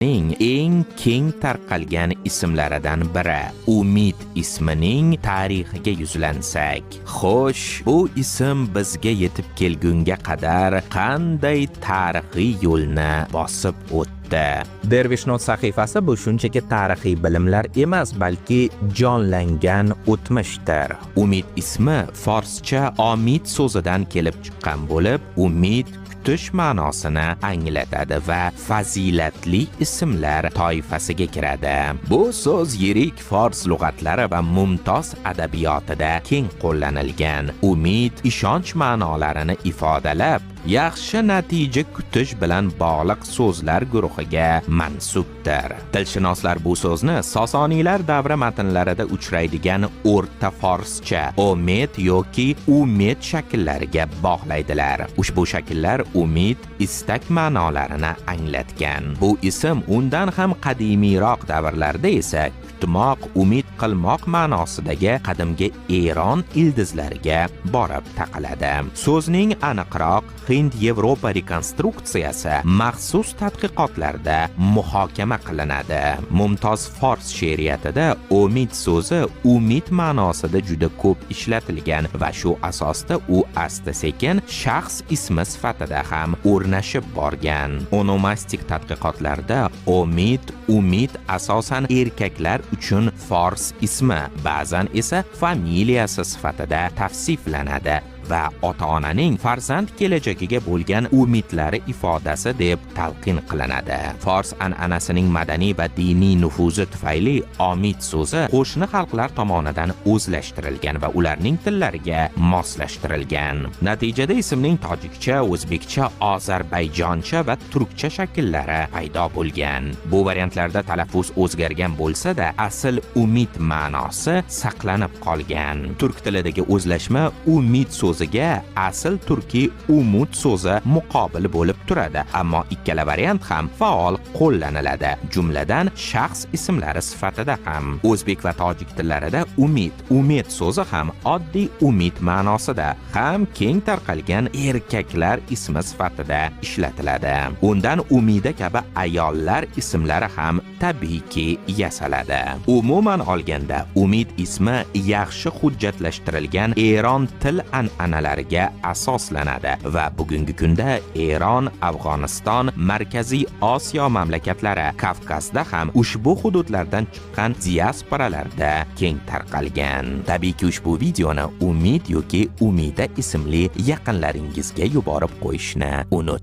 Eng keng tarqalgan ismlaridan biri Umid ismining tarixiga yuzlansak. Xo'sh, bu ism bizga yetib kelgunga qadar qanday tarixiy yo'lni bosib o'tdi? Dervish Not sahifasi bu shunchaki tarixiy bilimlar emas, balki jonlangan o'tmishdir. Umid ismi forscha omid so'zidan kelib chiqqan bo'lib, umid, kutish ma'nosini anglatadi va fazilatli ismlar toifasiga kiradi. Bu so'z yirik fors lug'atlari va mumtoz adabiyotida keng qo'llanilgan. Umid, ishonch ma'nolarini ifodalab, yaxshi natija kutish bilan bog'liq so'zlar guruhiga mansubdir. Tilshunoslar bu so'zni Sosoniylar davri matnlarida uchraydigan o'rta forscha omid yoki umid shakllariga bog'laydilar. Ushbu shakllar umid, istak ma'nolarini anglatgan. Bu ism undan ham qadimiyroq davrlarda esa kutmoq, umid qilmoq ma'nosidagi qadimgi Eron ildizlariga borib taqaladi. So'zning aniqroq Hind-Yevropa rekonstruksiyasi maxsus tadqiqotlarda muhokama qilinadi. Mumtoz fors she'riyatida umid so'zi umid ma'nosida juda ko'p ishlatilgan va shu asosda u asta-sekin shaxs ismi sifatida ham o'rnashib borgan. Onomastik tadqiqotlarda umid, umid asosan erkaklar uchun fors ismi, ba'zan esa familiyasi sifatida tavsiflanadi va ota-onaning farzand kelajagiga bo'lgan umidlari ifodasi deb talqin qilinadi. Fors an'anasining madaniy va diniy nufuzi tufayli omid so'zi qo'shni xalqlar tomonidan o'zlashtirilgan va ularning tillariga moslashtirilgan. Natijada ismning tojikcha, o'zbekcha, ozarbayjoncha va turkcha shakllari paydo bo'lgan. Bu variantlarda talaffuz o'zgargan bo'lsa-da, asl umid ma'nosi saqlanib qolgan. Turk tilidagi o'zlashma umid so'ziga asl turkiy umud so'zi muqobil bo'lib turadi, ammo ikkala variant ham faol qo'llaniladi, jumladan shaxs ismlari sifatida ham. O'zbek va tojik tillarida umid, umid so'zi ham oddiy umid ma'nosida ham keng tarqalgan erkaklar ismi sifatida ishlatiladi. Undan Umida kabi ayollar ismlari ham tabiiyki yasaladi. Umuman olganda, Umid ismi yaxshi hujjatlashtirilgan Eron til an'analariga asoslanadi va bugungi kunda Eron, Afg'oniston, Markaziy Osiyo mamlakatlari, Kavkazda ham ushbu hududlardan chiqqan diasporalarda keng tarqalgan. Tabiiyki, ushbu videoni Umid yoki Umida ismli yaqinlaringizga yuborib qo'yishni unutmang.